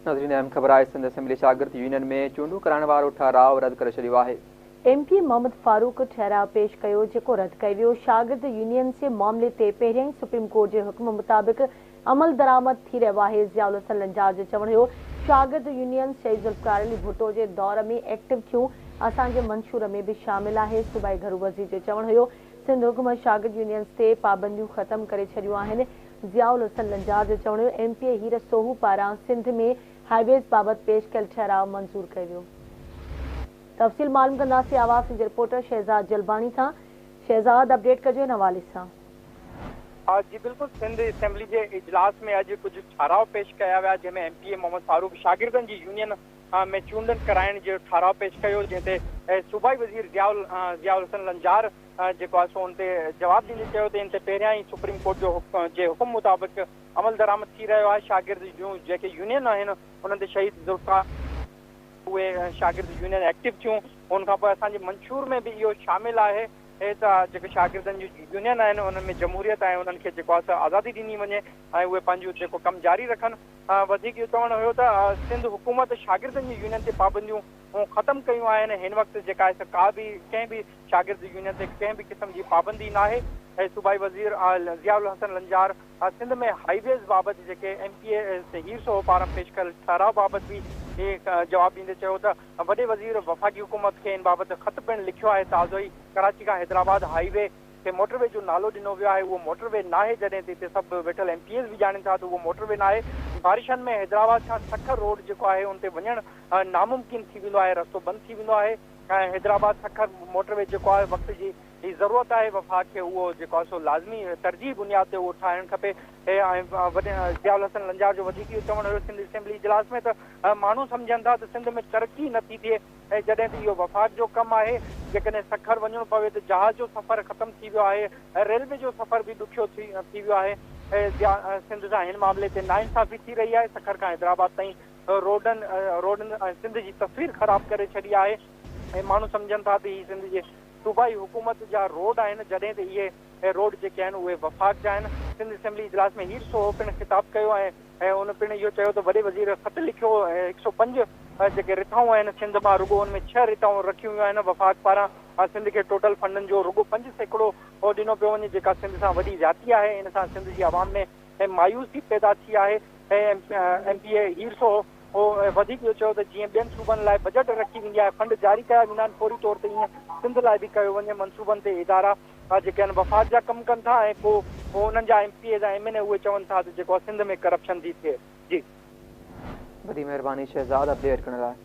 ناظرين اهم خبر آهي سنڌ اسيمبلي شاگرد يونين ۾ چونڊون ڪرائڻ وارو ٺهراء رد ڪري ڇڏيو آهي. ايم پي اي محمد فاروق ٺهراء پيش ڪيو جيڪو رد ڪيو ويو. شاگرد يونينز جي معاملي تي پهريائين سپريم ڪورٽ جي حڪم مطابق عملدرآمد ٿي رهيو آهي. ضياء الحسن لنجار جو چوڻ هيو شاگرد يونينز شهيد ذوالفقار علي ڀٽو جي دور ۾ ايڪٽو ٿيون اسان جي منشور ۾ به شامل آهي. صوبائي گهرو وزير جو چوڻ هيو سنڌ حڪومت شاگرد يونينز تي پابنديون ختم ڪري ڇڏيون آهن. ضياء الحسن لنجار جو چوڻ هيو ايم پي اي هير سوهو پاران سنڌ ۾ هاء ويز بابت پيش ڪيل ٺهراء منظور ڪيو ويو. تفصيل معلوم ڪنداسين آواز جي رپورٽر شهزاد جلباڻي سان. شهزاد اپڊيٽ ڪجو ان حوالي سان. جي بلڪل سنڌ اسيمبلي جي اجلاس ۾ اڄ ڪجهه ٺهراء پيش ڪيا ويا جنهن ۾ ايم پي اي محمد فاروق شاگردن جي يونين ۾ چونڊن ڪرائڻ جو ٺهراء پيش ڪيو جنهن تي صوبائي وزير ضياء الحسن لنجار جيڪو آهي سو ان تي جواب ڏيندي چيو ته ان تي پهريان ئي سپريم ڪورٽ جو جي حڪم مطابق عمل درآمد ٿي رهيو آهي شاگرد جون جيڪي يونين آهن انهن تي شهيد ذوالفقار اهي شاگرد يونين ايڪٽو ٿيون ان کان پوء اسان جي منشور ۾ به اهو شامل آهي ته جيڪي شاگردن جون يونين آهن انهن ۾ جمهوريت آهي انهن کي جيڪو آهي سو آزادي ڏني وڃي ۽ اهي پنهنجو جيڪو ڪم جاري رکن وڌيڪ اهو چوڻ هيو ته سنڌ حڪومت شاگردن جي يونين تي پابنديون ختم ڪيون آهن هن وقت جيڪا آهي سو ڪا به ڪنهن به شاگرد يونين تي ڪنهن به قسم جي پابندي ناهي ۽ صوبائي وزير ضياء الحسن لنجار سنڌ ۾ هائي ويز بابت جيڪي ايم پي اي هير سوهو پاران پيش ڪيل ٺهراء بابت به جواب ڏيندي چيو ته وڏي وزير وفاقي حڪومت کي ان بابت خط پڻ لکيو آهي تازو ئي ڪراچي کان حيدرآباد هائي وي کي موٽر وي جو نالو ڏنو ويو آهي اهو موٽر وي ناهي جڏهن ته هتي سڀ ويٺل ايم پي ايز به ڄاڻين ٿا ته اهو موٽر وي ناهي بارشن ۾ حيدرآباد کان سکر روڊ جيڪو آهي ان تي وڃڻ ناممڪن ٿي ويندو آهي رستو بند ٿي ويندو آهي ۽ حيدرآباد سکر موٽر وي جيڪو آهي وقت جي هي ضرورت آهي وفاق کي اهو جيڪو آهي سو لازمي ترجيحي بنياد تي اهو ٺاهڻ کپي ۽ ضياء الحسن لنجار جو وڌيڪ اهو چوڻ هيو سنڌ اسيمبلي اجلاس ۾ ته ماڻهو سمجهن ٿا ته سنڌ ۾ ترقي نٿي ٿئي ۽ جڏهن ته اهو وفاق جو ڪم آهي، جيڪڏهن سکر وڃڻو پوي ته جهاز جو سفر ختم ٿي ويو آهي ۽ ريلوي جو سفر به ڏکيو ٿي ويو آهي. سنڌ سان هن معاملي تي ناانصافي ٿي رهي آهي، سکر کان حيدرآباد تائين روڊن روڊن ۽ سنڌ جي تصوير خراب ڪري ڇڏي آهي ۽ ماڻهو سمجهن ٿا ته هي سنڌ جي صوبائي حڪومت جا روڊ آهن جڏهن ته اهي روڊ جيڪي آهن اهي وفاق جا آهن. سنڌ اسيمبلي اجلاس ۾ هير سوهو پڻ خطاب ڪيو ۽ ۽ ان پڻ اهو چيو ته وڏي وزير خط لکيو ۽ 105 جيڪي رٿائون آهن سنڌ مان رڳو ان ۾ ڇهه رٿائون رکيون ويون آهن وفاق پاران سنڌ کي ٽوٽل فنڊن جو رڳو 5% ڏنو پيو وڃي جيڪا سنڌ سان وڏي زيادتي آهي ان سان سنڌ جي عوام ۾ مايوسي پيدا ٿي آهي ۽ ايم پي اي هير سوهو وڌيڪ اهو چيو ته جيئن ٻين صوبن لاء بجيٽ رکي ويندي آهي فنڊ جاري ڪيا ويندا آهن فوري طور تي ايئن سنڌ لاء به ڪيو وڃي منصوبن تي ادارا جيڪي آهن وفاق جا ڪم ڪن ٿا ۽ پوء انهن جا M P As ۽ M N A اهي چون ٿا ته جيڪو آهي سنڌ ۾ ڪرپشن ٿي ٿئي. جي. وڏي مهرباني شهزاد اپڊيٽ ڪرڻ لاء.